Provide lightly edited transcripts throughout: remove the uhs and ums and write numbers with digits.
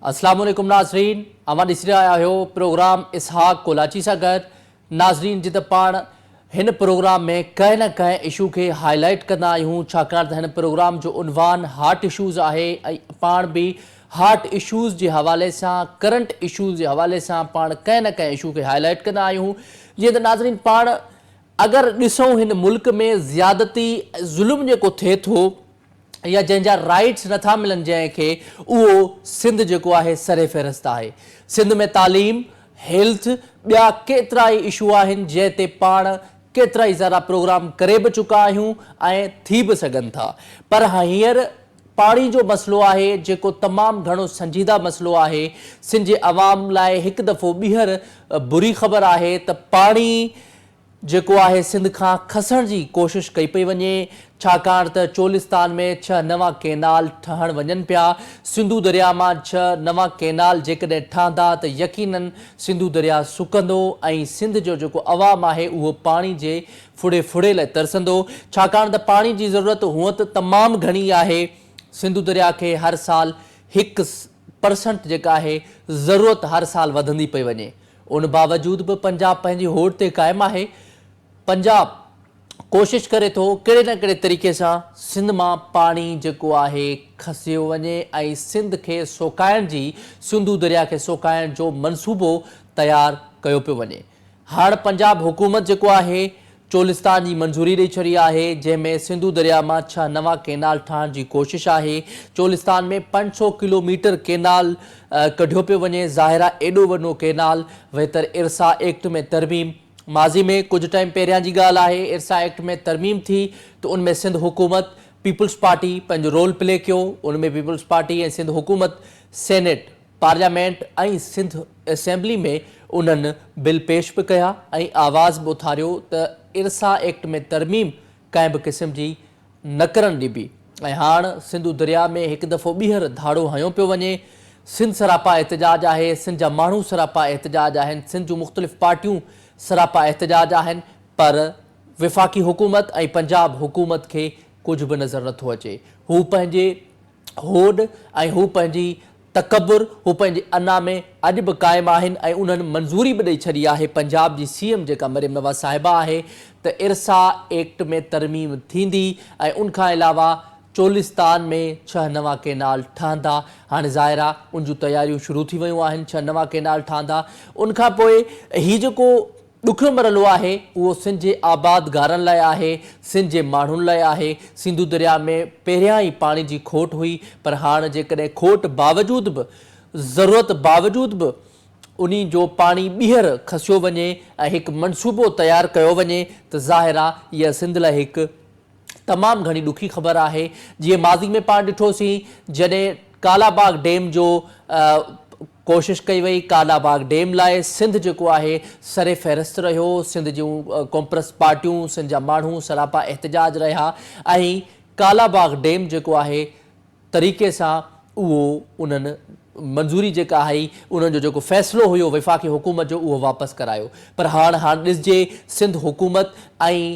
اسلام عليڪم ناظرين اوهان ڏسي رهيا آهيو پروگرام اسحاق ڪولاچي سان گڏ ناظرين جت پاڻ هن پروگرام ۾ ڪنهن نه ڪنهن اشو کي هائي لائيٽ ڪندا آهيون ڇاڪاڻ ته هن پروگرام جو عنوان هاٽ اشوز آهي ۽ پاڻ به هاٽ اشوز جي حوالي سان ڪرنٽ اشوز جي حوالي سان پاڻ ڪنهن نه ڪنهن اشو کي هائي لائيٽ ڪندا آهيون جيئن ته ناظرين پاڻ اگر ڏسون هن ملڪ ۾ زيادتي ظلم جيڪو ٿئي ٿو يا جنهن جا رائيٽس نٿا ملن جنهن کي اهو سنڌ جيڪو آهي سر فهرست آهي. سنڌ ۾ تعليم، هيلٿ ٻيا ڪيترائي اشو آهن جنهن تي پاڻ ڪيترائي ذرا پروگرام ڪري به چڪا آهيون ۽ ٿي به سگهن ٿا پر هينئر پاڻي جو مسئلو آهي جيڪو تمام گهڻو سنجيده مسئلو آهي سنڌ جي عوام لاء هڪ دفعو ٻيهر بري خبر آهي ته پاڻي جيڪو آهي سنڌ کان کسڻ جي ڪوشش ڪئي پئي وڃي، ڇاڪاڻ ته چولستان ۾ ڇهه نوان ڪئنال ٺهڻ وڃن پيا، سنڌو درياء مان ڇهه نوان ڪئنال جيڪڏهن ٺهندا ته يقينن سنڌو درياء سڪندو ۽ سنڌ جو جيڪو عوام آهي اهو پاڻي جي ڦڙي ڦڙي لاء ترسندو، ڇاڪاڻ ته پاڻي جي ضرورت هونء ته تمام گهڻي آهي، سنڌو درياء کي هر سال هڪ پرسنٽ جيڪا آهي ضرورت هر سال وڌندي پئي وڃي. ان باوجود به پنجاب پنهنجي هوڏ تي قائم آهي. پنجاب ڪوشش ڪري ٿو ڪهڙي نه ڪهڙي طريقي سان سنڌ مان پاڻي جيڪو آهي کسيو وڃي ۽ سنڌ کي سوڪائڻ جي سنڌو درياء کي سوڪائڻ جو منصوبو تيار ڪيو پيو وڃي. هاڻ پنجاب حڪومت جيڪو آهي چولستان جي منظوري ڏئي ڇڏي آهي، جنهن ۾ سنڌو درياء مان ڇهه نوان ڪئنال ٺاهڻ جي ڪوشش آهي. چولستان ۾ 500 ڪلو ميٽر ڪئنال ڪڍيو پيو وڃي، ظاهر آهي ايڏو وڏو ڪئنال ويتر ارسا ايڪٽ ۾ ترميم ماضي ۾ ڪجهه ٽائيم پهريان جي ڳالهه آهي ارسا ايڪٽ ۾ ترميم ٿي ته ان ۾ سنڌ حڪومت پيپلز پارٽي پنهنجو رول پلي ڪيو، ان ۾ پيپلز پارٽي ۽ سنڌ حڪومت سينيٽ پارليامينٽ ۽ سنڌ اسيمبلي ۾ انهن بل پيش به ڪيا ۽ آواز به اٿاريو ته ارسا ايڪٽ ۾ ترميم ڪنهن به قسم جي نه ڪرڻ ڏبي ۽ هاڻ سنڌو درياء ۾ هڪ دفعو ٻيهر ڌاڙو هنيو پيو وڃي. سنڌ سراپا احتجاج آهي، سنڌ جا ماڻهو سراپا احتجاج آهن، سنڌ جون مختلف پارٽيون سراپا احتجاج آهن پر وفاقي حڪومت ۽ پنجاب حڪومت کي ڪجهه به نظر نٿو اچي. هو پنهنجي هوڏ ۽ هو پنهنجي تڪبر، هو پنهنجي انا ۾ اڄ به قائم آهن ۽ انهن منظوري به ڏئي ڇڏي آهي پنجاب جي سي ايم جيڪا مريم نواز صاحبه آهي ته ارسا ايڪٽ ۾ ترميم ٿيندي ۽ ان کان علاوه چولستان ۾ ڇهه نوان ڪينال ٺهندا هاڻي ظاهر آ ان جون تياريون شروع ٿي ويون آهن ڇهه نوان ڪينال ٺهندا ان کان پوء هي جيڪو ڏکيو مرحلو آهي، اهو سنڌ جي آبادگارن لاء آهي، سنڌ جي ماڻهن لاء آهي، سنڌو درياء ۾ پهريان ئي پاڻي جي کوٽ هئي پر هاڻ جيڪڏهن کوٽ باوجود به ضرورت باوجود به انهي جو پاڻي ٻيهر کسيو وڃي ۽ هڪ منصوبو تيار ڪيو وڃي ته ظاهر آ اها سنڌ لاء هڪ تمام گهڻي ڏکي خبر آهي جيئن ماضي ۾ پاڻ ڏٺوسين جڏهن ڪالا باغ ڊيم جو ڪوشش ڪئي وئي ڪالا باغ ڊيم لاء سنڌ جيڪو آهي سر فهرست رهيو سنڌ جون قومپرست پارٽيون سنڌ جا ماڻهو سراپا احتجاج رهيا ۽ ڪالا باغ ڊيم جيڪو آهي طريقي سان اهو انهن منظوري جيڪا آئي انهن جو جيڪو فيصلو هيو وفاقي حڪومت جو اهو واپس ڪرايو پر هاڻ هاڻ ڏسجي سنڌ حڪومت ۽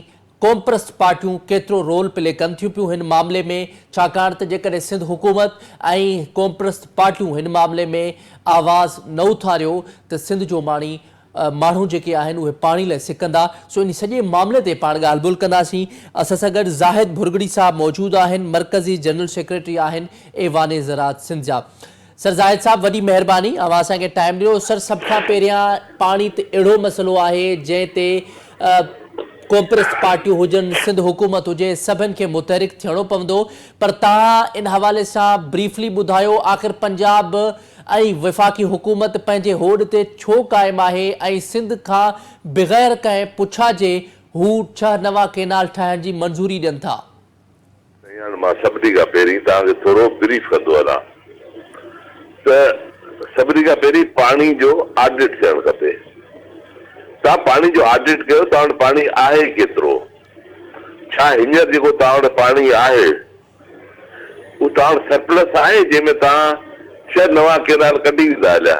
قومپرست پارٽيون ڪيترو رول پلي ڪن ٿيون پيون هن معاملي ۾ ڇاڪاڻ ته جيڪڏهن سنڌ حڪومت ۽ قومپرست پارٽيون هن معاملي ۾ آواز نه اٿاريو ته سنڌ جو ماڻي ماڻهو جيڪي آهن اهي پاڻي لاء سڪندا سو انهي سڄي معاملي تي پاڻ ڳالهه ٻولهه ڪنداسين اسان سان گڏ زاهد ڀرڳڙي صاحب موجود آهن مرڪزي جنرل سيڪريٽري آهن ايوان زراعت سنڌ جا سر زاهد صاحب وڏي مهرباني اوهان اسان کي ٽائيم ڏنو سر سڀ کان پهريان پاڻي ته اهڙو مسئلو آهي جنهن تي قومپرست پارٽيون هجن سنڌ حڪومت هجي سڀن کي متحرڪ ٿيڻو پوندو پر توهان ان حوالي سان بريفلي ٻڌايو آخر پنجاب ۽ وفاقي حڪومت پنهنجي هوڏ تي ڇو قائم آهي ۽ سنڌ کان بغير ڪنهن پڇا جي هو ڇهه نوان ڪينال ٺاهڻ جي منظوري ڏين ٿا. سائين هاڻ مان سڀني کان پهرين توهان کي ٿورو بريف ڪندو هلان ته سڀني کان پهرين پاڻي جو آڊٽ ٿيڻ کپي. توهان پاڻي جو آڊٽ ڪيو توهان وٽ پاڻي آهي ڪيترو؟ ڇا هينئر جيڪو توهان وٽ پاڻي آهي اهو توهان وٽ سرپلس آهي جنهن ۾ توهان ڇهه نوان ڪينال ڪڍي ويندا هليا؟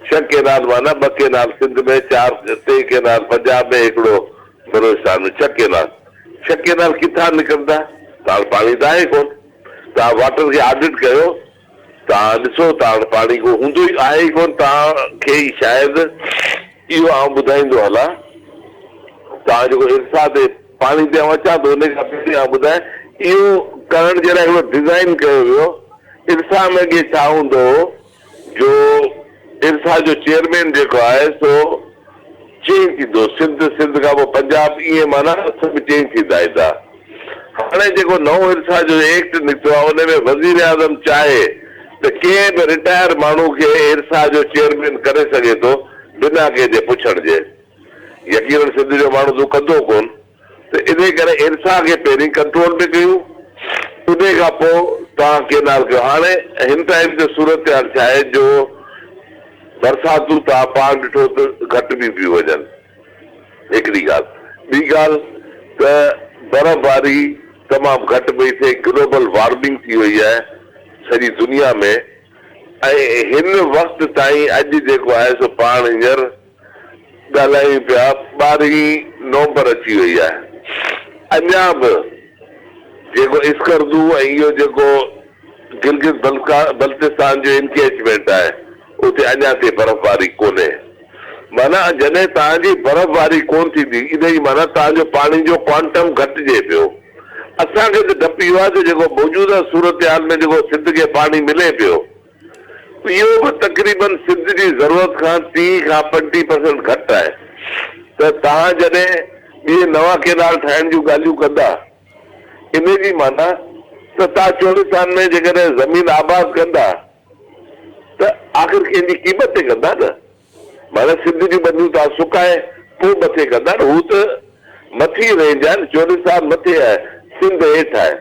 ڇهه ڪينال معنيٰ ٻه ڪينال سنڌ ۾، چار ٽي ڪينال پنجاب ۾ هڪڙو بلوچستان ۾ ڇهه ڪينال. ڇهه ڪينال ڪٿان نڪرندا؟ توهان وٽ پاڻي ته آهي ڪونه. توهان واٽر کي آڊٽ ڪيو توهان ڏسو توهان وٽ پاڻي ڪو هوندو ئي آهي ئي ڪونه توهان کي ئي شايد اهو آئون ٻڌائيندو هلان توهان جيڪو ارسا تي پاڻي تي آئون اچان ٿو ان کان پهرين آئون ٻڌايان اهو ڪرڻ جي لاء هڪڙو ڊزائين ڪيو ويو ارسا ۾ اڳي ڇا هوندو هو جو ارسا جو چيئرمين جيڪو آهي سو چينج ٿيندو سنڌ سنڌ کان پوء پنجاب ائين معنيٰ سڀ چينج ٿيندا ايندا هاڻي جيڪو نئون ارسا جو ايڪٽ نڪتو آهي ان ۾ وزيراعظم چاهي ته ڪنهن به رٽائر ماڻهو کي ارسا جو چيئرمين ڪري سگهي ٿو بنا ڪنهن جي پڇڻ جي يقينن سنڌ جو ماڻهو ته ڪندو ڪون ته انهي ڪري ارسا کي پهرين ڪنٽرول ۾ ڪيون انهي کان پوء توهان ڪينال ڪيو هاڻي هن ٽائيم تي صورتحال ڇا آهي جو برساتون توهان پاڻ ڏٺو ته گهٽ به پيون وڃن هڪڙي ڳالهه ٻي ڳالهه ته برفباري تمام گهٽ پئي ٿئي گلوبل وارمنگ ٿي وئي آهي سڄي دنيا ۾ ۽ هن وقت تائين اڄ جيڪو آهي سو پاڻ هينئر ڳالهايون پيا ٻارهين نومبر اچي وئي آهي اڃا به جيڪو اسڪردو ۽ اهو جيڪو گلگت بلتستان جو انڪيچمينٽ آهي اتي اڃا تائين برفباري ڪونهي معنيٰ جڏهن توهان جي برفباري ڪونه ٿيندي ان جي معنيٰ توهان جو پاڻي جو ڪوانٽم گهٽجي پيو اسان کي ته ڊپ اهو آهي ته جيڪو موجوده صورتحال ۾ جيڪو سنڌ کي پاڻي ملي پيو اهو به تقريبن سنڌ جي ضرورت کان 30 کان 35 پرسنٽ گهٽ آهي ته توهان جڏهن ٻئي نوان ڪينال ٺاهڻ جون ڳالهيون ڪندا ان جي معنيٰ ته توهان چولستان ۾ جيڪڏهن زمين آباد ڪندا ته آخر ڪنهن جي قيمت تي ڪندا نه معنيٰ سنڌ جون ٻنيون توهان سڪائي پوء مٿي ڪندا نه هو ته مٿي رينج آهي نه چولستان مٿي آهي سنڌ هيٺ آهي.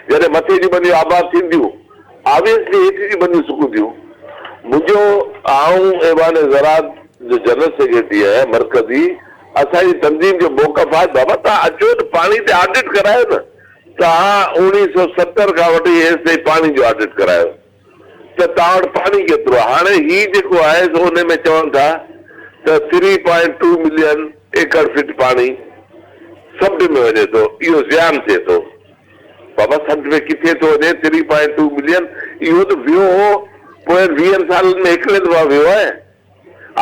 جڏهن مٿي جون ٻنيون آباد ٿينديون، آبويسلي هيٺ جون ٻنيون سڪنديون. منهنجو، آئون ايوان زراعت جو جنرل سيڪريٽري آهيان، مرڪزي، اسان جي تنظيم جو موقف آهي، بابا توهان اچو نه پاڻي تي آڊٽ ڪرايو نه، توهان 1970 کان وٺي هيستائين پاڻي جو آڊٽ ڪرايو. ته توهان وٽ پاڻي ڪيترو آهي؟ هاڻي هي جيڪو آهي سو انهي ۾ چون ٿا ته three point two million acre feet پاڻي سمنڊ ۾ وڃي ٿو، اهو زيان ٿئي ٿو. بابا سمنڊ ۾ ڪٿي ٿو وڃي ٿري پوائنٽ ٽو ملين؟ اهو ته ويو هو پوين ويهن سالن ۾ هڪڙي دفعا ويو آهي.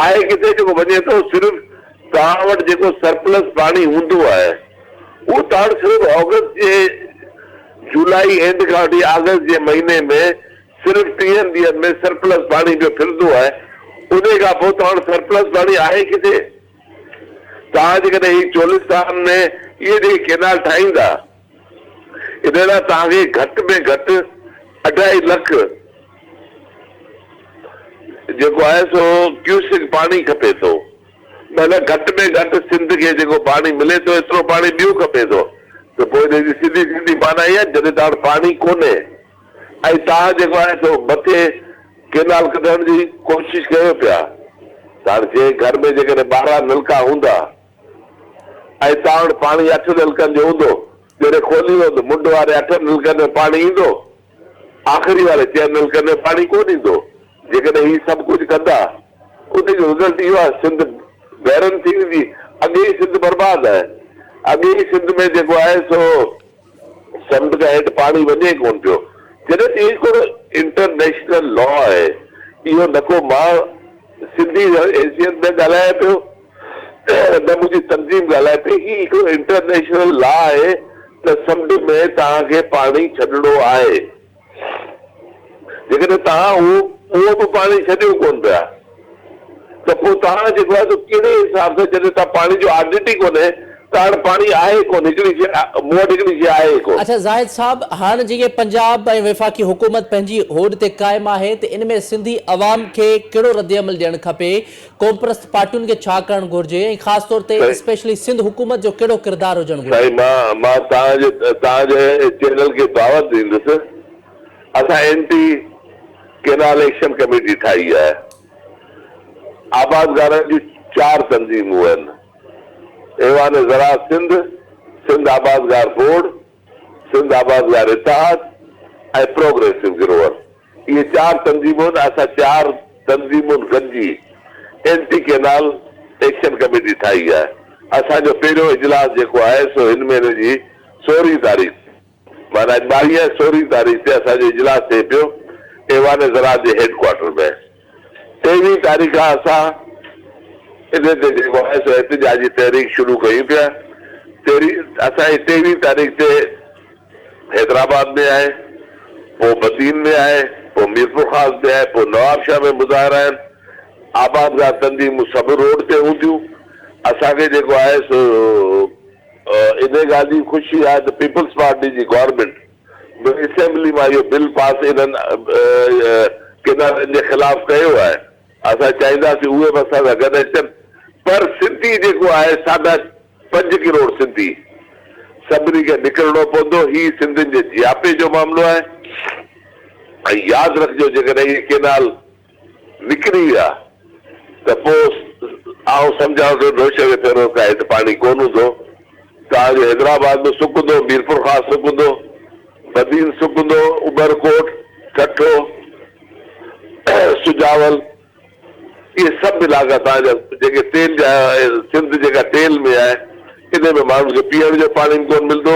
آهي ڪٿي جيڪو وڃي ٿو صرف توهان وٽ جيڪو سرپلس پاڻي هوندو آهي اهو توهان وٽ صرف آگسٽ جي جولائي اينڊ کان وٺي آگسٽ جي مهيني ۾ صرف ٽيهن ڏينهن ۾ سرپلس پاڻي پيو ڦرندو آهي انهي کان پوء توهان وٽ سرپلس پاڻي آهي ڪٿي؟ توهان جيڪڏهن هي چولستان ۾ اهي جيڪي ڪينال ٺاهيندا ان لاء توهان کي گهٽ ۾ گهٽ اڍائي لک جيڪو آهي سو ڪيوسڪ پاڻي کپي ٿو معنيٰ گهٽ ۾ گهٽ سنڌ کي جيڪو پاڻي ملي ٿو ايترو پاڻي ٻيو کپي ٿو ته پوء ان جي سڌي سڌي معنيٰ اها جڏهن توهان وٽ پاڻي ڪونهي ۽ توهان جيڪو آهي سو مٿي ڪينال ڪڍڻ جي ڪوشش ڪيو پيا ته هاڻي جنهن گهر ۾ جيڪڏهن 12 نلڪا هوندا ۽ توهان وٽ پاڻي اٺ نلڪن جو هوندو جڏهن کوليندو ته منڍ واري اٺن نلڪن ۾ پاڻي ايندو آخري واري چئن ملڪن ۾ پاڻي ڪونه ايندو. جيڪڏهن هي سڀ ڪجهه ڪندا ان جو رزلٽ اهو آهي سنڌ بيرن ٿي ويندي. اڳي ئي سنڌ برباد آهي. اڳي ئي سنڌ ۾ جيڪو آهي سو سمنڊ کان هيٺ پاڻي وڃي ڪونه پيو. جڏهن ته اهو هڪڙو انٽرنيشنل لا آهي. اهو نه ڪو مان سنڌي حيثيت ۾ ڳالهايان پيو نه منهنجي تنظيم ڳالهائي پئي. هي هڪڙو انٽرنيشنل لا آهي ته سمنڊ ۾ توهان کي پاڻي ڇڏڻو آهي. جيڪڏهن توهان اهو به پاڻي ڇڏيو ڪونه پيا ته پوء توهان جيڪو آهي سو ڪهڙي حساب سان جڏهن توهان پاڻي جو آڊٽ ئي ڪونهي ته هاڻ پاڻي آهي ڪونه هڪڙي شيء مون وٽ هڪڙي شيء آهي ئي ڪونه. اڇا زاهد صاحب هاڻ جيڪي پنجاب ۽ وفاقي حڪومت پنهنجي هوڏ تي قائم آهي ته ان ۾ سنڌي عوام کي ڪهڙو ردعمل ڏيڻ کپي قومپرست پارٽين کي ڇا ڪرڻ گهرجي ۽ خاص طور تي اسپيشلي سنڌ حڪومت جو ڪهڙو ڪردار هجڻ گهرجي؟ سائين مان مان توهان جي توهان جي چينل کي دعوت ڏيندس اسان اينٽي ڪينال ايڪشن ڪميٽي ٺاهي آهي آبادگارن جون چار تنظيمون آهن ايوان زراعت سنڌ سنڌ آبادگار بورڊ سنڌ آبادگار اتحاد ۽ پروگريسو گروئر اهي چار تنظيمون اسان چار تنظيمون گڏجي اينٽي ڪينال ايڪشن ڪميٽي ٺاهي آهي. اسان جو پهريون اجلاس جيڪو آهي سو هن مهيني جي سورهين تاريخ معنيٰ اڄ ٻاويهه آهي سورهين تاريخ تي اسان جو اجلاس ٿئي پيو. ايوان زراعت جي هيڊ ڪوارٽر ۾. ٽيويهين تاريخ کان اسان انهي تي جيڪو آهي سو احتجاجي تحريڪ شروع ڪيون پيا. اسان جي ٽيويهين تاريخ تي حيدرآباد ۾ آهي، پوء بدين ۾ آهي، پوء ميرپورخاص ۾ آهي، پوء نوابشاهه ۾ مظاهرا آهن. آبادگار تنظيمون سڀ روڊ تي هونديون. اسان کي جيڪو آهي سو انهي ڳالهه جي خوشي آهي ته پيپلز پارٽي جي گورنمينٽ به اسيمبلي مان اهو بل پاس انهن ڪئنالن جي خلاف ڪيو آهي. اسان چاهينداسين اهي به اسان سان گڏ اچن پر سنڌي جيڪو آهي ساڍا پنج ڪروڙ سنڌي سڀني کي نڪرڻو پوندو. هي سنڌين جي جياپي جو معاملو آهي ۽ ياد رکجو جيڪڏهن اهي ڪئنال نڪري ويا ته پوء آئون سمجهان ٿو نوشهري فيروز کان هيٺ پاڻي ڪونه هوندو. توهان جو حيدرآباد به سڪندو، ميرپورخاص سڪندو، بدين سڪندو، عمرڪوٽ، ٺٽو، سجاول اهي سڀ علائقا توهان جا جيڪي تيل جا سنڌ جيڪا تيل ۾ آهي انهي ۾ ماڻهن کي پيئڻ جو پاڻي به ڪونه ملندو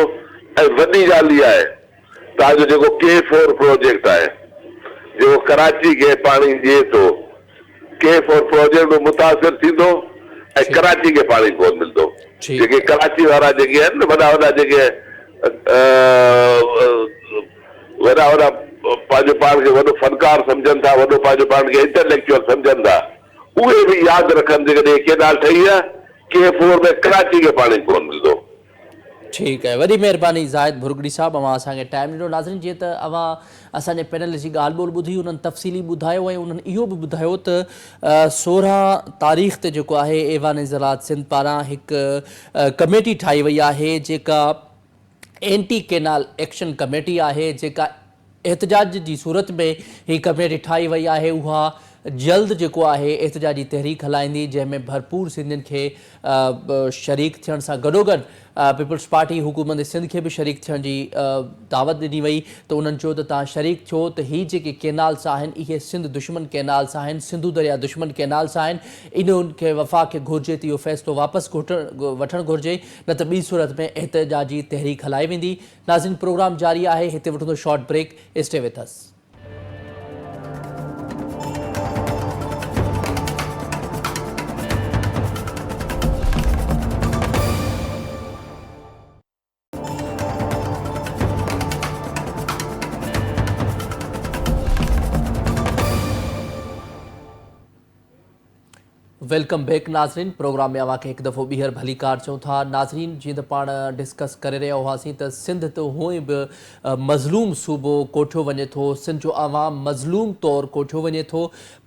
۽ وڏي ڳالهه اها آهي توهان جو جيڪو ڪي فور پروجيڪٽ آهي جيڪو ڪراچي کي پاڻي ڏئي ٿو ڪي فور پروجيڪٽ به متاثر ٿيندو ۽ ڪراچي کي پاڻي ڪونه ملندو جيڪي ڪراچي وارا جيڪي آهن نه وڏا وڏا جيڪي وڏا وڏا پنهنجو پاڻ کي وڏو فنڪار سمجهن ٿا وڏو پنهنجو پاڻ کي انٽليڪچوئل سمجهن ٿا اهي به ياد رکن جيڪڏهن هي ڪينال ٺهي ويا ڪي فور ۾ ڪراچي کي پاڻي ڪونه ملندو. ٺيڪ آهي وڏي مهرباني زاهد ڀرڳڙي صاحب اوهان اسان کي ٽائيم ڏنو ناظرين جيئن ته اوهان اسان جي پينل جي ڳالهه ٻولهه ٻڌي انهن تفصيلي ٻڌايو ۽ انهن اهو به ٻڌايو ته 16 تاريخ تي جيڪو آهي ايوان زراعت سنڌ پاران هڪ ڪميٽي ٺاهي وئي آهي جيڪا اينٽي ڪينال ايڪشن ڪميٽي آهي جيڪا احتجاج جي صورت ۾ هي ڪميٽي ٺاهي وئي آهي اها جلد جيڪو آهي احتجاجي تحريڪ هلائيندي جنهن ۾ ڀرپور سنڌين کي شريڪ ٿيڻ سان گڏوگڏ پيپلز پارٽي حڪومت سنڌ کي به شريڪ ٿيڻ جي دعوت ڏني وئي ته انهن چيو ته توهان شريڪ ٿيو ته هي جيڪي ڪينالس آهن اهي سنڌ دشمن ڪينالس آهن سنڌو دريا دشمن ڪينالس آهن انهن کي وفاق کي گهرجي ته اهو فيصلو واپس وٺڻ گهرجي نه ته ٻي صورت ۾ احتجاجي تحريڪ هلائي ويندي. ناظرين پروگرام جاري آهي هتي وٺندو short break stay with us. Welcome back ناظرين پروگرام ۾ اوهان کي هڪ دفعو ٻيهر ڀليڪار چئون ٿا ناظرين جيئن ته پاڻ ڊسڪس ڪري رهيا هئاسين ته سنڌ ته هونئن به مظلوم صوبو ڪوٺيو وڃي ٿو سنڌ جو عوام مظلوم طور ڪوٺيو وڃي ٿو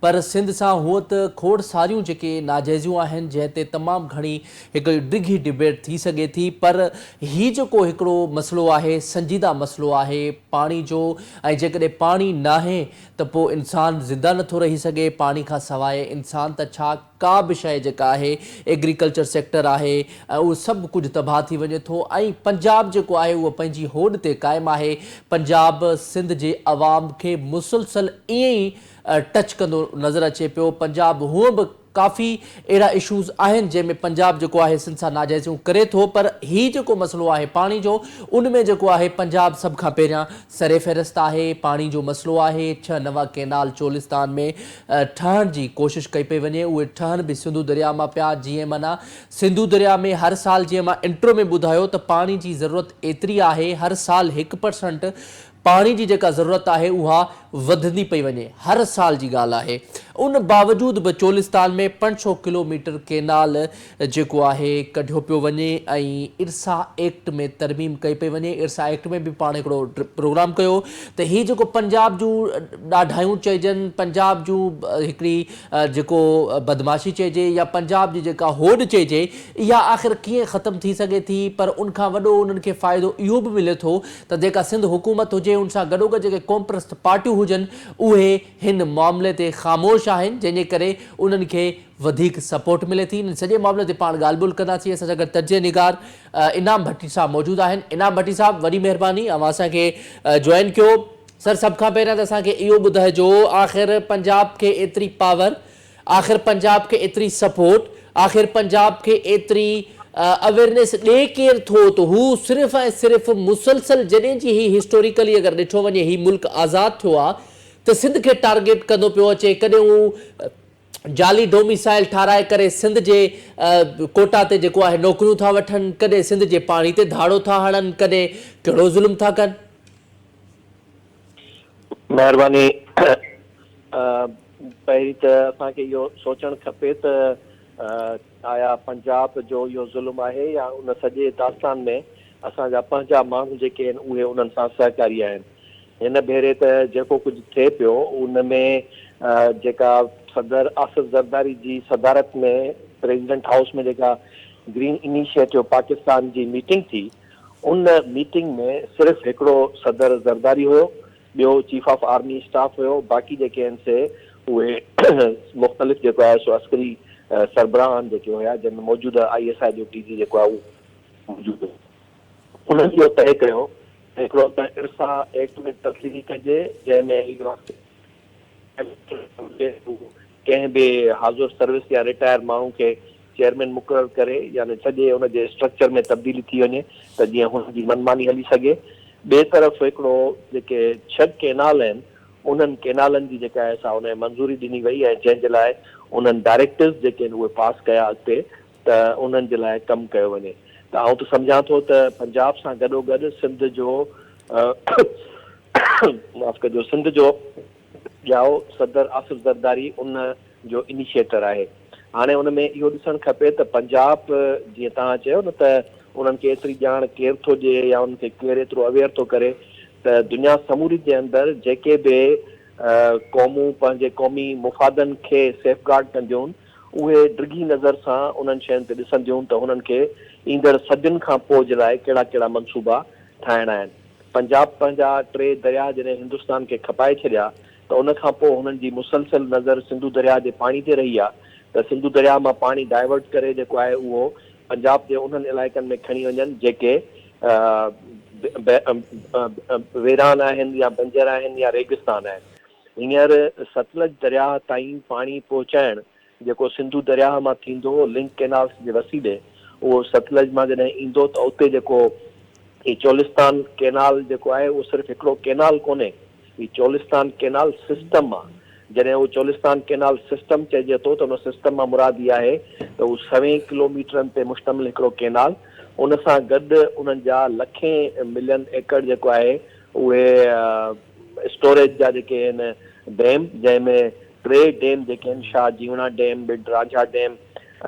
پر سنڌ سان هونء ته کوڙ ساريون جيڪي ناجائزيون آهن جنهن تي تمام گهڻي هڪ ڊگهي ڊبيٽ ٿي سگهي ٿي پر هي جيڪو هڪڙو مسئلو آهي سنجيده مسئلو آهي پاڻي جو ۽ جيڪڏهن پاڻي ناهي ته پوء انسان زنده نٿو رهي سگهي، پاڻي کان سواء انسان ته ڇا ڪا به شيء جيڪا آهي ايگريڪلچر سيڪٽر آهي ۽ اهو سڀ ڪجهه تباهه ٿي وڃي ٿو ۽ پنجاب جيڪو آهي اهو پنهنجي هوڏ تي قائم آهي، پنجاب سنڌ جي عوام کي مسلسل ائين ئي ٽچ ڪندو نظر اچي پيو، پنجاب هونء به. ڪافي اهڙا اشوز آهن جنهن ۾ پنجاب جيڪو آهي سنڌ سان ناجائزيون ڪري ٿو پر هي جيڪو مسئلو آهي پاڻي جو ان ۾ جيڪو آهي پنجاب سڀ کان پهريان سر فهرست آهي پاڻي جو مسئلو آهي ڇهه نوان ڪينال چولستان ۾ ٺهڻ جي ڪوشش ڪئي پئي وڃي اهي ٺهن به سنڌو درياء مان پيا جيئن معنيٰ سنڌو درياء ۾ هر سال جيئن مان انٽرو ۾ ٻڌايو ته پاڻي جي ضرورت ايتري آهي هر سال هڪ پرسنٽ پاڻي جي جيڪا ضرورت آهي اها وڌندي پئي وڃي هر سال جي ڳالهه آهي ان باوجود به چولستان ۾ 500 ڪلو ميٽر ڪينال جيڪو آهي ڪڍيو پيو وڃي ۽ ارسا ايڪٽ ۾ ترميم ڪئي پئي وڃي ارسا ايڪٽ ۾ به پاڻ هڪڙو پروگرام ڪيو ته هي جيڪو پنجاب جون ڏاڍايون چئجن پنجاب جون هڪڙي جيڪو بدمعاشي چئجي يا پنجاب جي جيڪا هوڏ چئجي اها آخر ڪيئن ختم ٿي سگهي ٿي پر ان کان وڏو انهن کي فائدو اهو به ملي ٿو ته جيڪا سنڌ حڪومت هجي ان سان گڏوگڏ جيڪي قومپرست پارٽيون هجن اهي هن معاملي تي خاموش آهن جنهن جي ڪري انهن کي وڌيڪ سپورٽ ملي ٿي ان سڄي معاملي تي پاڻ ڳالهه ٻولهه ڪنداسين اسان سان گڏ تجزيه نگار انعام ڀٽي صاحب موجود آهن انعام ڀٽي صاحب وڏي مهرباني اوهان اسان کي جوائن ڪيو سر سڀ کان پهريان ته اسان کي اهو ٻڌائجو آخر پنجاب کي ايتري پاور آخر پنجاب کي ايتري سپورٽ آخر پنجاب کي ايتري اويرنيس ڏي ڪير ٿو ته هو صرف ۽ صرف مسلسل جڏهن جي هي هسٽوريڪلي اگر ڏٺو وڃي هي ملڪ آزاد ٿيو آ ته سنڌ کي ٽارگيٽ ڪندو پيو اچي ڪڏهن هو جعلي ڊوميسائل ٺاهرائي ڪري سنڌ جي ڪوٽا تي جيڪو آهي نوڪريون ٿا وٺن، ڪڏهن سنڌ جي پاڻي تي ڌاڙو ٿا هڻن، ڪڏهن ڪهڙو ظلم ٿا ڪن. مهرباني پهرين ته اسان کي اهو سوچڻ کپي ته آيا پنجاب جو اهو ظلم آهي يا ان سڄي داستان ۾ اسان جا پنهنجا ماڻهو جيڪي آهن اهي انهن سان سهڪاري آهن. هن ڀيري ته جيڪو ڪجهه ٿئي پيو ان ۾ جيڪا صدر آصف زرداري جي صدارت ۾ پريزيڊنٽ هائوس ۾ جيڪا گرين انيشيٽو پاڪستان جي ميٽنگ ٿي ان ميٽنگ ۾ صرف هڪڙو صدر زرداري هيو ٻيو چيف آف آرمي اسٽاف هيو باقي جيڪي آهن سي اهي مختلف جيڪو آهي سو عسڪري سربراهان جيڪي هيا جنهن ۾ موجوده I S I جو ڊي جي جيڪو آهي اهو موجود هيو انهن اهو طئي ڪيو ته هڪڙو ته ارسا ايڪٽ ۾ تبديلي ڪجي جنهن ۾ اهو ڪنهن به حاضر سروس يا رٽائر ماڻهو کي چيئرمين مقرر ڪري يعني سڄي ان جي اسٽرڪچر ۾ تبديلي ٿي وڃي ته جيئن هن جي من ماني هلي سگهي. ٻئي طرف هڪڙو جيڪي ڇهه ڪينال آهن انهن ڪينالن جي جيڪا آهي سا ان کي منظوري ڏني وئي ۽ جنهن جي لاء انهن ڊائريڪٽوز جيڪي آهن اهي پاس ڪيا اڳتي ته انهن جي لاء ڪم ڪيو وڃي ته آئون ته سمجهان ٿو ته پنجاب سان گڏوگڏ سنڌ جو معاف ڪجو سنڌ جو ڄائو صدر آصف زرداري ان جو انيشيٽر آهي هاڻي ان ۾ اهو ڏسڻ کپي ته پنجاب جيئن توهان چيو نه ته انهن کي ايتري ڄاڻ ڪير ٿو ڏئي يا انهن کي ڪير ايترو اويئر ٿو ڪري ته دنيا سموري جي اندر جيڪي به قومون پنهنجي قومي مفادن کي سيف گارڊ ڪنديون اهي ڊگهي نظر سان انهن شين تي ڏسنديون ته هنن کي ايندڙ صدين کان پوء جي لاء ڪهڙا ڪهڙا منصوبا ٺاهڻا آهن. پنجاب پنهنجا ٽي درياهه جڏهن هندستان کي کپائي ڇڏيا ته ان کان پوء هنن جي مسلسل نظر سنڌو درياهه جي پاڻي تي رهي آ ته سنڌو درياهه مان پاڻي ڊائيورٽ ڪري جيڪو آهي اهو پنجاب جي انهن علائقن ۾ کڻي وڃن جيڪي ويران آهن يا بنجر آهن يا ريگستان آهن. هينئر ستلج درياهه تائين پاڻي پهچائڻ جيڪو سنڌو درياهه مان ٿيندو لنڪ ڪينالز جي وسيلي اهو ستلج مان جڏهن ايندو ته اتي جيڪو هي چولستان ڪينال جيڪو آهي اهو صرف هڪڙو ڪينال ڪونهي هي چولستان ڪينال سسٽم آ جڏهن اهو چولستان ڪينال سسٽم چئجي ٿو ته ان سسٽم مان مراد اها آهي ته هو سوين ڪلوميٽرن تي مشتمل هڪڙو ڪينال ان سان گڏ انهن جا لکين ملين ايڪڙ جيڪو آهي اهي اسٽوريج جا جيڪي آهن ڊيم جنهن ۾ ٽي ڊيم جيڪي آهن Shah Jiwana dam, Budh Ranjha dam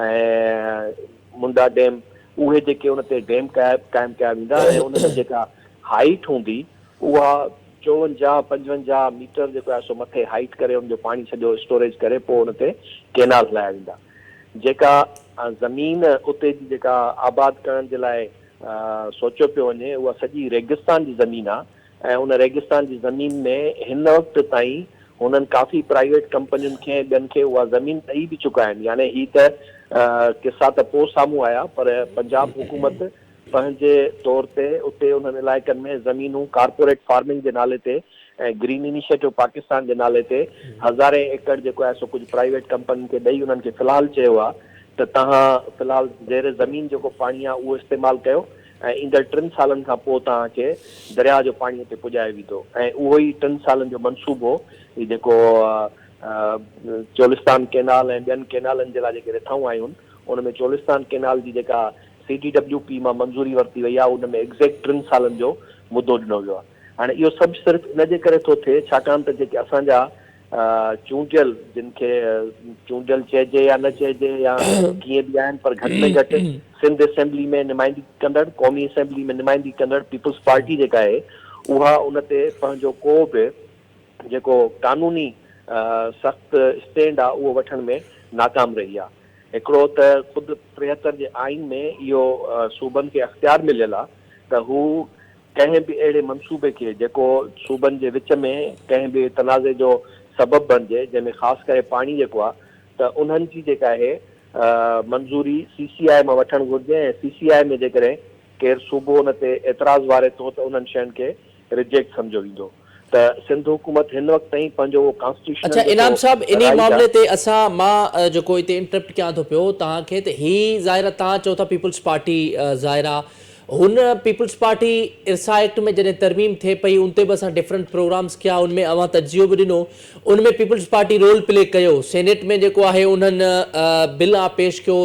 ۽ Manda dam اهي جيڪي ان تي ڊيم قائم ڪيا ويندا ۽ ان جي جيڪا هائيٽ هوندي اها چوونجاهه پنجونجاهه ميٽر جيڪو آهي سو مٿي هائيٽ ڪري ان جو پاڻي سڄو اسٽوريج ڪري پوء ان تي ڪينال هلايا ويندا جيڪا زمين اتي جي جيڪا آباد ڪرڻ جي لاء سوچيو پيو وڃي اها سڄي ريگستان جي زمين آ ۽ ان ريگستان جي زمين ۾ هن وقت تائين هنن ڪافي پرائيويٽ ڪمپنين کي ۽ ٻين کي اها زمين ڏئي به چڪا آهن يعني هي ته قصا ته پوء سامهون آيا پر پنجاب حڪومت پنهنجي طور تي اتي انهن علائقن ۾ زمينون ڪارپوريٽ فارمنگ جي نالي تي ۽ گرين انيشيٽو پاڪستان جي نالي تي هزارين ايڪڙ جيڪو آهي سو ڪجهه پرائيويٽ ڪمپنين کي ڏئي انهن کي في الحال چيو آهي ته توهان في الحال زير زمين جيڪو پاڻي آهي اهو استعمال ڪيو ۽ ايندڙ ٽن سالن کان پوء توهان کي درياهه جو پاڻي اتي پڄايو ويندو ۽ اهو ئي ٽن سالن جو منصوبو هي جيڪو چولستان ڪينال ۽ ٻين ڪينالن جي لاء جيڪي رٿائون آيون ان ۾ چولستان ڪينال جي جيڪا سي ڊي ڊبليو پي مان منظوري ورتي وئي آهي ان ۾ ايگزيڪٽ ٽن سالن جو مدو ڏنو ويو آهي هاڻي اهو سڀ صرف ان جي ڪري ٿو ٿئي ڇاڪاڻ ته جيڪي اسان جا چونڊيل جن کي چونڊيل چئجي يا نه چئجي يا ڪيئن به آهن پر گهٽ ۾ گهٽ سنڌ اسيمبلي ۾ نمائندگي ڪندڙ قومي اسيمبلي ۾ نمائندگي ڪندڙ پيپلز پارٽي جيڪا آهي اها ان تي پنهنجو ڪو به جيڪو قانوني سخت اسٽينڊ آهي اهو وٺڻ ۾ ناڪام رهي آهي. هڪڙو ته خود 73 جي آئين ۾ اهو صوبن کي اختيار مليل آهي ته هو ڪنهن به اهڙي منصوبي کي جيڪو صوبن جي وچ ۾ ڪنهن به تنازعي جو سبب بڻجي جنهن ۾ خاص ڪري پاڻي جيڪو آهي ته انهن جي جيڪا آهي منظوري سي سي آء مان وٺڻ گهرجي ۽ سي سي آء ۾ جيڪڏهن ڪير صوبو ان تي اعتراض واري ٿو ته انهن شين کي رجيڪٽ سمجهيو ويندو ته سنڌ حڪومت هن وقت تائين پنهنجو اهو ڪانسٽيٽيوشنل اڇا انعام جيڪو صاحب انهي رائيٽ معاملي آهي. تي اسان مان جيڪو هتي انٽرپٽ ڪيان ٿو پيو توهان کي ته هي ظاهر آهي توهان چئو ٿا پيپلز پارٽي ظاهر آهي هن پيپلز پارٽي ارسا ايڪٽ ۾ جڏهن ترميم ٿئي پئي ان تي به اسان ڊفرنٽ پروگرامز ڪيا ان ۾ اوهان تجزيو به ڏنو ان ۾ پيپلز پارٽي رول پلي ڪيو سينيٽ ۾ جيڪو آهي انهن بل پيش ڪيو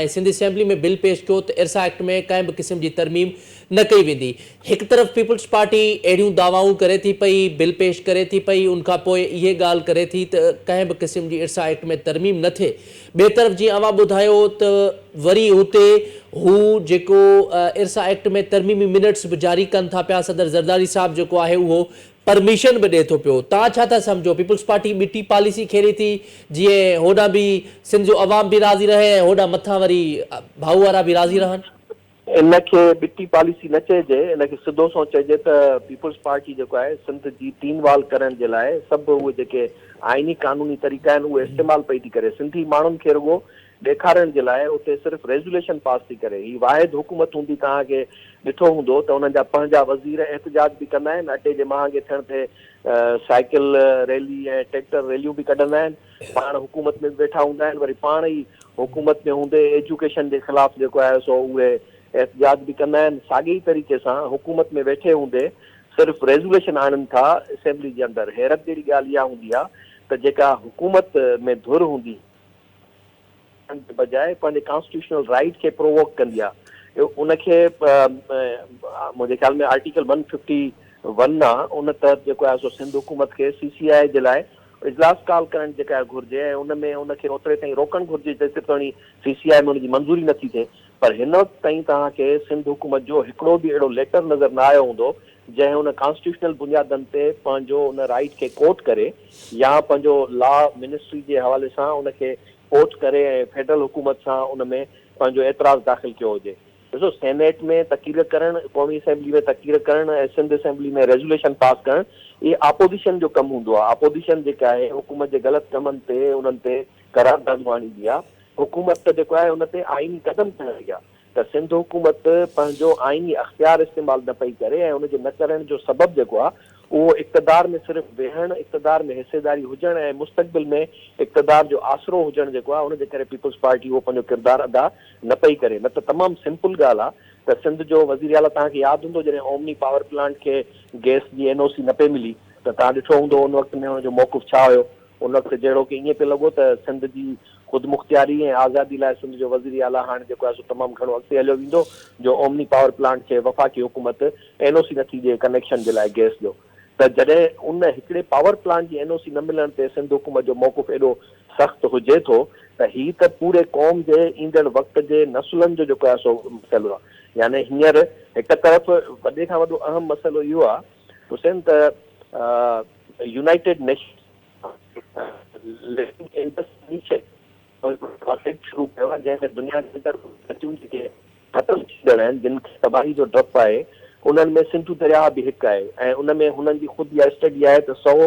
۽ سنڌ اسيمبلي ۾ بل پيش ڪيو ته ارسا ايڪٽ ۾ ڪنهن به قسم جي ترميم نه ڪئي ويندي. هڪ طرف پيپلز پارٽي اهڙيون دعوائون ڪري ٿي پئي، بل پيش ڪري ٿي پئي، ان کان پوء اهي ڳالهه ڪري ٿي ته ڪنهن به قسم جي ارسا ايڪٽ ۾ ترميم نه ٿئي. ٻئي طرف جيئن اوهان ٻڌايو ته وري هتي هو جيڪو ارسا ايڪٽ ۾ ترميمي منٽس به جاري ڪن ٿا پيا، صدر زرداري صاحب جيڪو آهي اهو پرميشن به ڏئي ٿو پيو. توهان ڇا ٿا سمجهو پيپلز پارٽي ٻٽي پاليسي کيڏي ٿي جيئن هوڏانهن به سنڌ جو عوام به راضي رهي ۽ هوڏانهن مٿان وري ڀائو وارا به راضي رهن؟ ان کي ٻٽي پاليسي نه چئجي، ان کي سڌو سنئون چئجي ته پيپلز پارٽي جيڪو آهي سنڌ جي تين وال ڪرڻ جي لاء سڀ اهي جيڪي آئيني قانوني طريقا آهن اهي استعمال پئي ٿي ڪري، سنڌي ماڻهن کي رڳو ڏيکارڻ جي لاء اتي صرف ريزوليشن پاس ٿي ڪري. هي واحد حڪومت هوندي توهان کي ڏٺو هوندو ته انهن جا پنهنجا وزير احتجاج به ڪندا آهن، اٽي جي مهانگي ٿيڻ تي سائيڪل ريلي ۽ ٽريڪٽر ريليون به ڪڍندا آهن. پاڻ حڪومت ۾ به ويٺا هوندا آهن وري پاڻ ئي حڪومت ۾ هوندي ايجوڪيشن جي خلاف جيڪو آهي سو اهي احتجاج به ڪندا آهن ساڳي ئي طريقي سان حڪومت ۾ ويٺي هوندي صرف ريزوليشن آڻن ٿا اسيمبلي جي اندر حيرت جهڙي ڳالهه اها هوندي آهي ته جيڪا حڪومت ۾ ڌر هوندي ڪرڻ جي بجاء پنهنجي ڪانسٽيٽيوشنل رائيٽ کي پرووڪ ڪندي آهي ان کي منهنجي خيال ۾ آرٽيڪل ون ففٽي ون آ ان تحت جيڪو آهي سو سنڌ حڪومت کي سي سي آء جي لاء اجلاس ڪال ڪرڻ جيڪا آهي گهرجي ۽ ان ۾ ان کي اوتري تائين روڪڻ گهرجي جيسين توڻي سي سي آء ۾ ان جي منظوري نه ٿي ٿئي پر هن وقت تائين توهان کي سنڌ حڪومت جو هڪڙو به اهڙو ليٽر نظر نه آيو هوندو جنهن ان ڪانسٽيٽيوشنل بنيادن تي پنهنجو ان رائيٽ کي ڪوٽ ڪري يا پنهنجو لا منسٽري جي حوالي سان ان کي ڪوٽ ڪري ۽ فيڊرل حڪومت سان ان ۾ پنهنجو اعتراض داخل ڪيو هجي. ڏسو سينيٽ ۾ تقرير ڪرڻ، قومي اسيمبلي ۾ تقرير ڪرڻ ۽ سنڌ اسيمبلي ۾ ريزوليشن پاس ڪرڻ اهي آپوزيشن جو ڪم هوندو آهي. آپوزيشن جيڪا آهي حڪومت جي غلط ڪمن تي انهن تي قراردادون آڻيندي آهي. حڪومت ته جيڪو آهي ان تي آئيني قدم کڻندي آهي ته سنڌ حڪومت پنهنجو آئيني اختيار استعمال نه پئي ڪري ۽ ان جي نه ڪرڻ جو سبب جيڪو آهي اهو اقتدار ۾ صرف ويهڻ، اقتدار ۾ حصيداري هجڻ ۽ مستقبل ۾ اقتدار جو آسرو هجڻ جيڪو آهي ان جي ڪري پيپلز پارٽي اهو پنهنجو ڪردار ادا نه پئي ڪري نه ته تمام سمپل ڳالهه آهي ته سنڌ جو وزير اعليٰ توهان کي ياد هوندو جڏهن اومني پاور پلانٽ کي گئس جي اين او سي نه پئي ملي ته توهان ڏٺو هوندو ان وقت ۾ ان جو موقف ڇا هيو ان وقت جهڙوڪ ائين پئي لڳو ته سنڌ جي خودمختياري ۽ آزادي لاء سنڌ جو وزير اعليٰ هاڻ جيڪو آهي سو تمام گهڻو اڳتي هليو ويندو جو اومني پاور پلانٽ کي وفاقي حڪومت اين او سي نٿي ڏئي ڪنيڪشن جي لاء گئس جو ته جڏهن ان هڪڙي پاور پلانٽ جي اين او سي نه ملڻ تي سنڌ حڪومت جو موقف ايڏو سخت هجي ٿو ته هي ته پوري قوم جي ايندڙ وقت جي نسلن جو جيڪو آهي سو مسئلو آهي يعني هينئر هڪ طرف وڏي کان وڏو اهم مسئلو اهو آهي حسين ته يونائيٽيڊ نيشنز ليڪن انڊس انيشيٽو هڪڙو پراجيڪٽ شروع ڪيو آهي جنهن ۾ دنيا جي اندر نديون جيڪي ختم ٿيندڙ آهن جن کي تباهي جو ڊپ آهي انهن ۾ سنڌو درياهه به هڪ آهي ۽ ان ۾ هنن جي خود اها اسٽڊي آهي ته سئو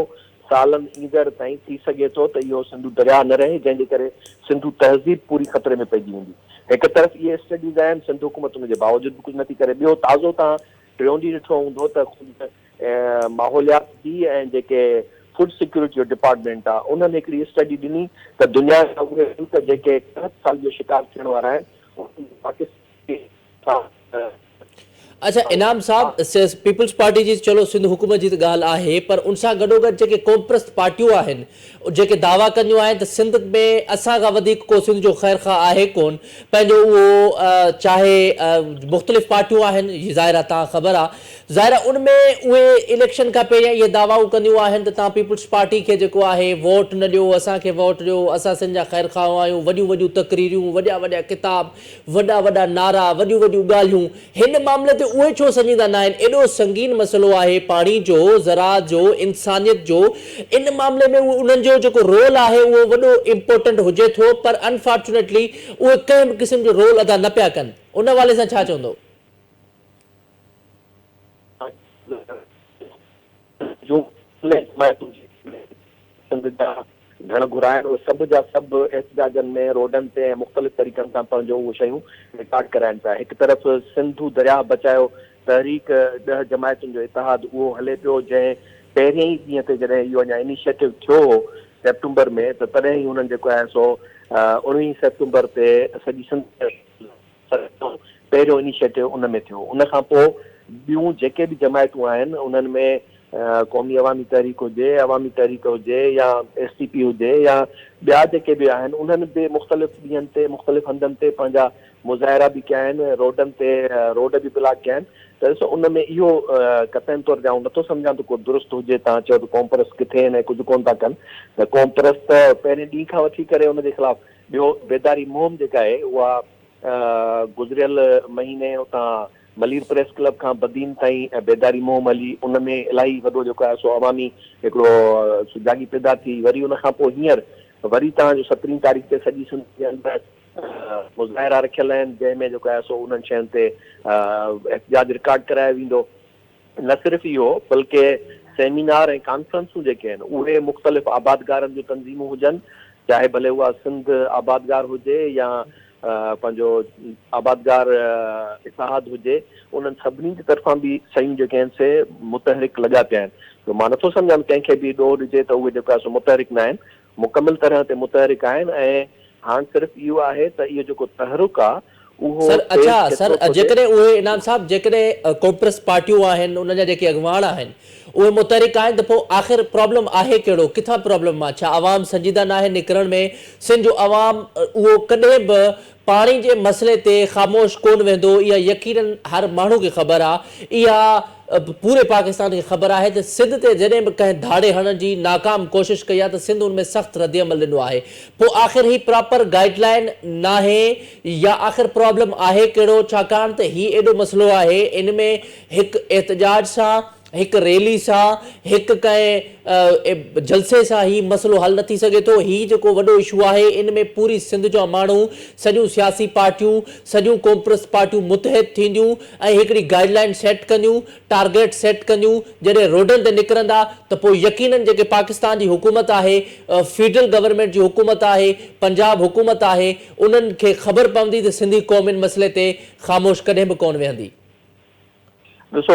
سالن ايندڙ تائين ٿي سگهي ٿو ته اهو سنڌو درياهه نه رهي جنهن جي ڪري سنڌو تهذيب پوري خطري ۾ پئجي ويندي. هڪ طرف اهي اسٽڊيز آهن سنڌ حڪومت ان جي باوجود به ڪجهه نٿي ڪري ٻيو تازو توهان ٽيون ڏينهن ڏٺو هوندو ته خود ماحوليات جي ۽ جيڪي فوڊ سيڪيورٽي جو ڊپارٽمينٽ آ انهن هڪڙي اسٽڊي ڏني ته دنيا جا اهي ملڪ جيڪي قحط سالي جو شڪار ٿيڻ وارا آهن انهن ۾ پاڪستان سان اڇا انعام صاحب پيپلز پارٽي جي چلو سنڌ حڪومت جي ته ڳالهه آهي پر ان سان گڏوگڏ جيڪي قومپرست پارٽيون آهن جيڪي دعويٰ ڪنديون آهن ته سنڌ ۾ اسان کان وڌيڪ ڪو سنڌ جو خيرخواهه آهي ڪون پنهنجو اهو چاهي مختلف پارٽيون آهن ظاهر آهي توهان خبر آهي ظاهر آهي ان ۾ اهي اليڪشن کان پهريان اهي دعوائون ڪنديون آهن ته توهان پيپلز پارٽي کي جيڪو آهي ووٽ نه ڏيو اسان کي ووٽ ڏيو اسان سنڌ جا خيرخواهه آهيون وڏيون وڏيون تقريريون وڏا وڏا ڪتاب وڏا وڏا نعرا وڏيون وڏيون ڳالهيون هن معاملي تي اهي ڇو سنجيده ناهن ايڏو سنگين مسئلو آهي پاڻي جو زراعت جو انسانيت جو ان معاملي ۾ اهي انهن جو جيڪو رول آهي اهو وڏو امپورٽنٽ هجي ٿو پر انفارچونيٽلي اهي ڪنهن به قسم جو رول ادا نه پيا ڪن ان حوالي سان ڇا چوندو. جون جماعتون جيڪي سنڌ جا گهڻ گهرا آهن اهي سڀ جا سڀ احتجاجن ۾ روڊن تي ۽ مختلف طريقن سان پنهنجو اهو شيون رڪارڊ ڪرائن پيا هڪ طرف سنڌو درياهه بچايو تحريڪ ڏهه جماعتن جو اتحاد اهو هلي پيو جنهن پهرين ئي ڏينهن تي جڏهن اهو اڃا انيشيٽو ٿيو هو سيپٽمبر ۾ ته تڏهن ئي هنن جيڪو آهي سو اڻويهين سيپٽمبر تي سڄي سنڌ سڏ ڪيو پهريون انيشيٽو ان ۾ ٿيو. ان کان پوء ٻيون جيڪي به جماعتون آهن انهن ۾ قومي عوامي تحريڪ هجي، عوامي تحريڪ هجي يا ايس ٽي پي هجي يا ٻيا جيڪي به آهن انهن به مختلف ڏينهن تي مختلف هنڌن تي پنهنجا مظاهرا به ڪيا آهن، روڊن تي روڊ به بلاڪ ڪيا آهن ته ڏسو ان ۾ اهو قطعن طور تي آئون نٿو سمجهان ته ڪو درست هجي توهان چئو ته قومپرست ڪٿي آهن ۽ ڪجهه ڪونه ٿا ڪن ته قومپرست ته پهرين ڏينهن کان وٺي ڪري ان جي خلاف ٻيو بيداري مهم جيڪا آهي اها گذريل مهيني اتان ملير پريس ڪلب کان بدين تائين بيداري مهم هلي ان ۾ الاهي وڏو جيڪو آهي سو عوامي هڪڙو سجاڳي پيدا ٿي وري ان کان پوء هينئر وري توهان جو سترهين تاريخ تي سڄي سنڌ جي اندر مظاهرا رکيل آهن جنهن ۾ جيڪو آهي سو انهن شين تي احتجاج رڪارڊ ڪرايو ويندو. نه صرف اهو بلڪه سيمينار ۽ ڪانفرنسون جيڪي آهن اهي مختلف آبادگارن جون تنظيمون هجن چاهي ڀلي اها سنڌ آبادگار هجي يا پنهنجو آبادگار اتحاد هجي انهن سڀني جي طرفان به شيون جيڪي آهن سي متحرڪ لڳا پيا آهن ته مان نٿو سمجهان ڪنهن کي به ڏوهه ڏجي ته اهي جيڪو آهي سو متحرڪ نه آهن مڪمل طرح تي متحرڪ آهن ۽ هاڻ صرف اهو آهي ته اهو جيڪو تحرڪ آ اهو سر تيز اڇا سر ڪيترو ٿو ٿئي. جيڪڏهن اهي انعام صاحب جيڪڏهن قومپرست پارٽيون آهن انهن جا جيڪي اڳواڻ آهن اهي متحرڪ آهن ته پوء آخر پرابلم آهي ڪهڙو ڪٿان پرابلم آ ڇا عوام سنجيده ناهي نڪرڻ ۾ سنڌ جو عوام اهو ڪڏهن به پاڻي جي مسئلي تي خاموش ڪون ويهندو اها يقينن هر ماڻهو کي خبر آ اها پوري پاڪستان کي خبر آهي ته سنڌ تي جڏهن به ڪنهن ڌاڙي هڻڻ جي ناڪام ڪوشش ڪئي آهي ته سنڌ ان ۾ سخت ردعمل ڏنو آهي پوء آخر هي پراپر گائيڊ لائين ناهي يا آخر پرابلم آهي ڪهڙو ڇاڪاڻ ته هي ايڏو مسئلو آهي ان ۾ هڪ احتجاج سان هڪ ريلي سان هڪ ڪنهن جلسي سان هي مسئلو حل نه ٿي سگهي ٿو هي جيڪو وڏو اشو آهي ان ۾ پوري سنڌ جا ماڻهو سڄيون سياسي پارٽيون سڄيون قومپرست پارٽيون متحد ٿينديون ۽ هڪڙي گائيڊ لائين سيٽ ڪنديون، ٽارگيٽ سيٽ ڪنديون، جڏهن روڊن تي نڪرندا ته پوء يقينن جيڪي پاڪستان جي حڪومت آهي، فيڊرل گورنمينٽ جي حڪومت آهي، پنجاب حڪومت آهي، انهن کي خبر پوندي ته سنڌي قوم ان مسئلي تي خاموش ڪڏهن به ڪونه ويهندي. ڏسو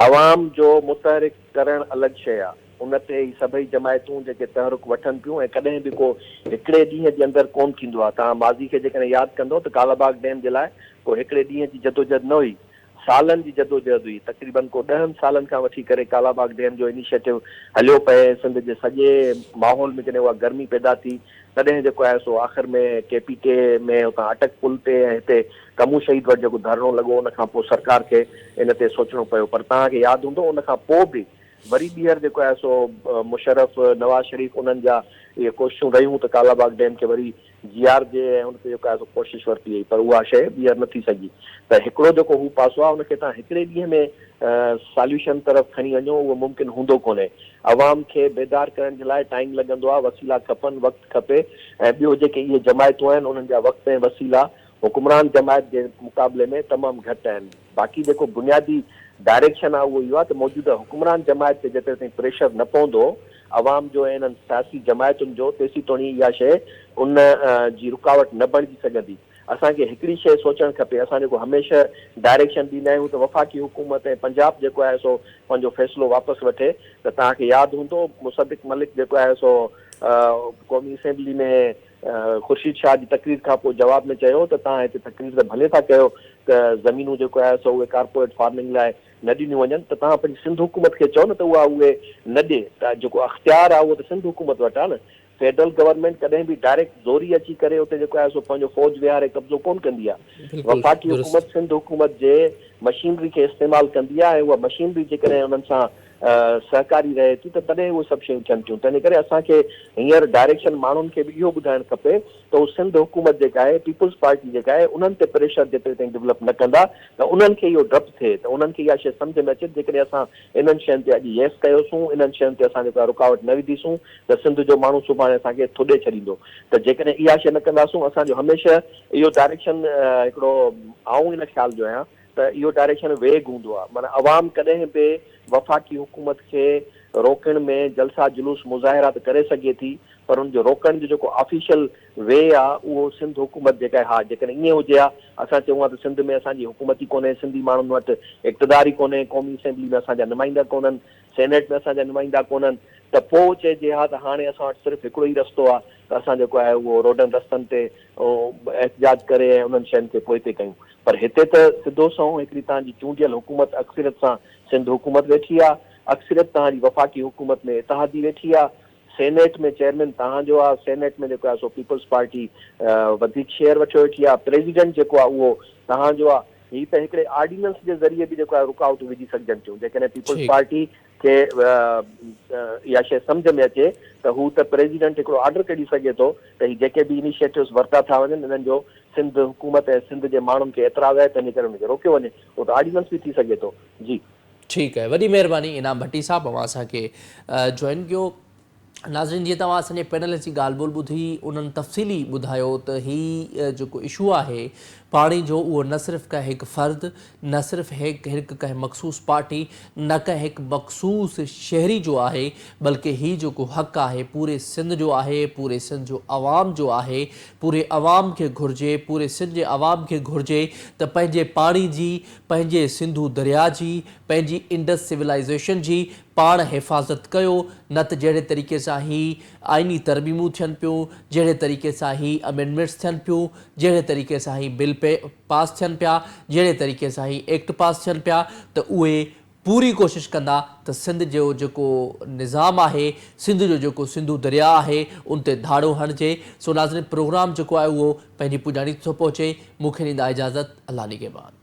عوام جو متحرڪ ڪرڻ الڳ شيء آ، ان تي هي سڀئي جماعتون جيڪي تحرڪ وٺن پيون ۽ ڪڏهن به ڪو هڪڙي ڏينهن جي اندر ڪونه ٿيندو آ، توهان ماضي کي جيڪڏهن ياد ڪندو ته ڪالاباغ ڊيم جي لاء ڪو هڪڙي ڏينهن جي جدوجهد نه هئي، سالن جي جدوجهد هئي، تقريبن ڪو ڏهن سالن کان وٺي ڪري ڪالاباغ ڊيم جو انيشيٽو هليو پئي ۽ سنڌ جي سڄي ماحول ۾ جڏهن اها گرمي پيدا ٿي تڏهن جيڪو آهي سو آخر ۾ ڪي پي ڪي ۾ اتان اٽڪ پل تي ۽ هتي ڪمون شهيد وٽ جيڪو ڌرڻو لڳو ان کان پوء سرڪار کي ان تي سوچڻو پيو پر توهان کي ياد هوندو ان کان پوء به وري ٻيهر جيڪو آهي سو مشرف، نواز شريف انهن جا اهي ڪوششون رهيون ته ڪالاباغ ڊيم کي وري جيارجي ۽ ان تي جيڪو آهي سو ڪوشش ورتي وئي پر اها شيء ٻيهر نه ٿي سگهي ته هڪڙو جيڪو هو پاسو آهي ان کي توهان هڪڙي ڏينهن ۾ ساليوشن طرف کڻي وڃو اهو ممڪن هوندو ڪونهي. عوام کي بيدار ڪرڻ جي لاء ٽائيم لڳندو آهي، وسيلا کپن، وقت کپي ۽ ٻيو جيڪي اهي جماعتون آهن انهن جا وقت ۽ وسيلا حڪمران جماعت جي مقابلي ۾ تمام گهٽ آهن. باقي جيڪو بنيادي ڊائريڪشن آهي اهو اهو آهي ته موجوده حڪمران جماعت تي جيتري تائين پريشر نه پوندو عوام جو ۽ انهن سياسي جماعتن جو تيسين توڻي اها شيء ان جي رڪاوٽ نه بڻجي سگهندي. اسان کي هڪڙي شيء سوچڻ کپي اسان جيڪو هميشه ڊائريڪشن ڏيندا آهيون ته وفاقي حڪومت ۽ پنجاب جيڪو آهي سو پنهنجو فيصلو واپس وٺي ته توهان کي ياد هوندو مصدق ملڪ جيڪو آهي سو قومي اسيمبلي ۾ خورشيد شاهه جي تقرير کان پوء جواب ۾ چيو ته توهان هتي تقرير ته ڀلي ٿا ڪيو ته زمينون جيڪو آهي سو اهي ڪارپوريٽ فارمنگ لاء نه ڏنيون وڃن ته توهان پنهنجي سنڌ حڪومت کي چئو نه ته اها اهي نه ڏي ته جيڪو اختيار آهي اهو ته سنڌ حڪومت وٽ آهي نه فيڊرل گورنمينٽ ڪڏهن به ڊائريڪٽ زوري اچي ڪري اتي جيڪو آهي سو پنهنجو فوج ويهاري قبضو ڪونه ڪندي آهي وفاقي حڪومت سنڌ حڪومت جي مشينري کي استعمال ڪندي آهي ۽ اها مشينري جيڪڏهن انهن سان سهڪاري رهي ٿي ته تڏهن اهي سڀ شيون ٿين ٿيون. تنهنجي ڪري اسان کي هينئر ڊائريڪشن ماڻهن کي به اهو ٻڌائڻ کپي ته هو سنڌ حڪومت جيڪا آهي، پيپلز پارٽي جيڪا آهي، انهن تي پريشر جيتري تائين ڊولپ نه ڪندا ته انهن کي اهو ڊپ ٿئي ته انهن کي اها شيء سمجهه ۾ اچي ته جيڪڏهن اسان انهن شين تي اڄ ييس ڪيوسون، انهن شين تي اسان جيڪو آهي رڪاوٽ نه وڌيسون ته سنڌ جو ماڻهو سڀاڻي اسان کي ٿڏي ڇڏيندو ته جيڪڏهن اها شيء نه ڪنداسون اسان جو هميشه اهو ڊائريڪشن هڪڙو آئون ان خيال جو آهيان ته اهو ڊائريڪشن ويگ هوندو آهي معنيٰ عوام ڪڏهن به وفاقي حڪومت کي روڪڻ ۾ جلسا جلوس مظاهرا ته ڪري سگهي ٿي پر ان جو روڪڻ جو جيڪو آفيشل وي آهي اهو سنڌ حڪومت جيڪا آهي ها جيڪڏهن ائين هجي ها اسان چئون ها ته سنڌ ۾ اسان جي حڪومت ئي ڪونهي سنڌي ماڻهن وٽ اقتدار ئي ڪونهي قومي اسيمبلي ۾ اسان جا نمائندا ڪونهن سينيٽ ۾ اسان جا نمائندا ڪونهن ته پوء چئجي ها ته هاڻي اسان وٽ صرف هڪڙو ئي رستو آهي ته اسان جيڪو آهي اهو روڊن رستن تي احتجاج ڪري ۽ انهن شين کي پوئتي ڪيون پر هتي ته سڌو سنئون هڪڙي توهان جي چونڊيل حڪومت اڪثريت سان سنڌ حڪومت ويٺي آ، اڪثريت توهان جي وفاقي حڪومت ۾ اتحادي ويٺي آ، سينيٽ ۾ چيئرمين توهان جو آ، سينيٽ ۾ جيڪو آهي سو پيپلز پارٽي وڌيڪ شيئر وٺيو ويٺي آ، پريزيڊنٽ جيڪو آ اهو توهان جو آ، هي ته هڪڙي آرڊيننس جي ذريعي به جيڪو آهي رڪاوٽون وجهي سگهجن ٿيون، جيڪڏهن پيپلز پارٽي کي اها شيء سمجهه ۾ اچي ته هو ته پريزيڊنٽ هڪڙو آرڊر ڪڍي سگهي ٿو ته هي جيڪي به انيشيٽوز ورتا ٿا وڃن انهن جو سنڌ حڪومت ۽ سنڌ جي ماڻهن کي اعتراض آهي تنهنجي ڪري ان کي روڪيو وڃي اهو ته آرڊيننس به ٿي سگهي ٿو جي. ٺيڪ آهي وڏي مهرباني انعام ڀٽي صاحب اوهان اسان کي جوائن ڪيو. ناظرين جيئن توهان اسان جي پينلسٽ جي ڳالهه ٻولهه ٻڌي انهن تفصيلي ٻڌايو ته هي جيڪو اشو آهي پاڻي جو اهو نه صرف ڪنهن هڪ فرد نه صرف هڪ هڪ ڪنهن مخصوص پارٽي نه ڪنهن هڪ مخصوص شهري جو آهي بلڪه هي جيڪو حق آهي پوري سنڌ جو آهي پوري سنڌ جو عوام جو آهي پوري عوام کي گهرجي پوري سنڌ جي عوام کي گهرجي ته پنهنجي پاڻي جي پنهنجي سنڌو درياء جي پنهنجي انڊس سولائيزيشن جي پاڻ حفاظت ڪيو نه ته جهڙي طريقي سان هي آئيني ترميمون ٿين پيون، جهڙي طريقي سان هي امينڊمينٽس ٿين پيون، جهڙي طريقي سان هي بل پاس ٿين پيا، جهڙي طريقي سان هي ايڪٽ پاس ٿين پيا ته اهي پوري ڪوشش ڪندا ته سنڌ جو جيڪو نظام آهي، سنڌ جو جيڪو سنڌو درياء آهي ان تي ڌاڙو هڻجي. سو ناظرين پروگرام جيڪو آهي اهو پنهنجي پڄاڻي تي ٿو پهچي. مون کي ڏيندا اجازت. الله نگهبان.